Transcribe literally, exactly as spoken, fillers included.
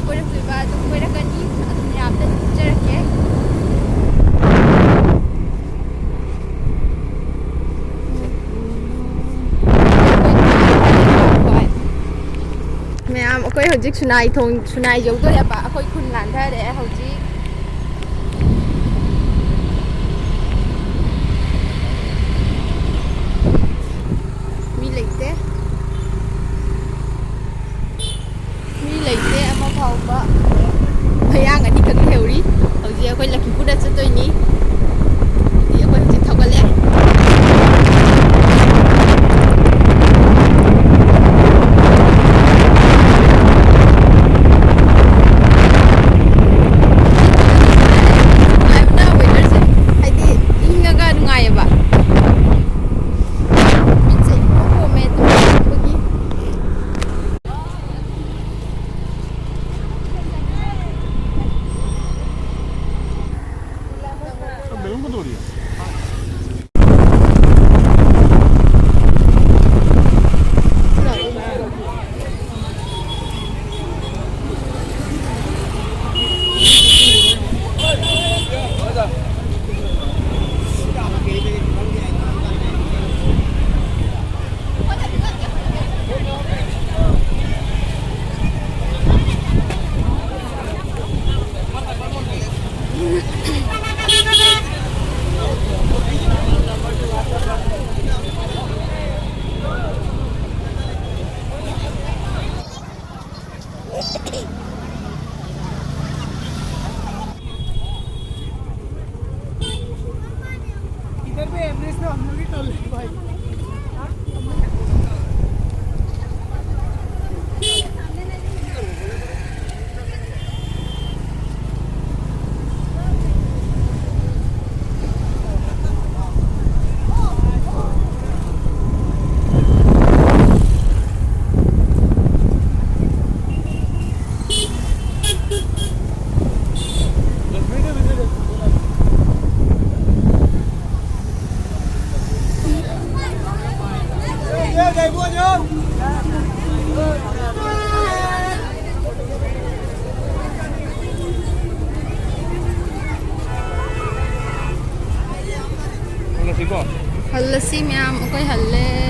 ꯀꯣꯏꯔꯛꯇꯣꯏꯕ ꯑꯗꯨꯝ ꯀꯣꯏꯔꯛꯀꯅꯤ, ꯑꯗꯨꯝ ꯃꯌꯥꯝꯗ ꯑꯗꯨꯝ ꯎꯠꯆꯔꯛꯀꯦ꯫ ꯃꯌꯥꯝ ꯑꯩꯈꯣꯏ ꯍꯧꯖꯤꯛ ꯁꯨꯅꯥꯏ ꯊꯣꯡ, ꯁꯨꯅꯥꯏ ꯌꯧꯗꯣꯔꯦꯕ꯫ ꯑꯩꯈꯣꯏ ꯈꯨꯟ ꯂꯥꯟꯊꯔꯦ ꯍꯧꯖꯤꯛ꯫ ꯃꯤ ꯂꯩꯇꯦ꯫ ꯃꯤ ꯂꯩꯇꯦ ꯑꯃ ꯐꯥꯎꯕ꯫ ꯃꯌꯥꯡ ꯑꯅꯤꯈꯛ ꯂꯩꯍꯧꯔꯤ꯫ ꯍꯧꯖꯤꯛ ꯑꯩꯈꯣꯏ ꯂꯛꯈꯤꯄꯨꯔꯗ ꯆꯠꯇꯣꯏꯅꯤ꯫ ꯑꯗꯨꯗꯤ ꯑꯩꯈꯣꯏ ꯍꯧꯖꯤꯛ ꯊꯧꯒꯠꯂꯦ꯫ ꯅꯨꯡꯉꯥꯏꯕꯅ weatherꯁꯦ, ꯍꯥꯏꯗꯤ ꯏꯪꯉꯒ ꯅꯨꯡꯉꯥꯏꯌꯦꯕ꯫ ꯃꯤꯠꯁꯦ ꯏꯄꯣꯝ ꯄꯣꯝꯃꯦ ꯑꯗꯨꯝ꯫ ꯍꯜꯂꯁꯤ ꯃꯌꯥꯝ, ꯑꯩꯈꯣꯏ ꯍꯜꯂꯦ꯫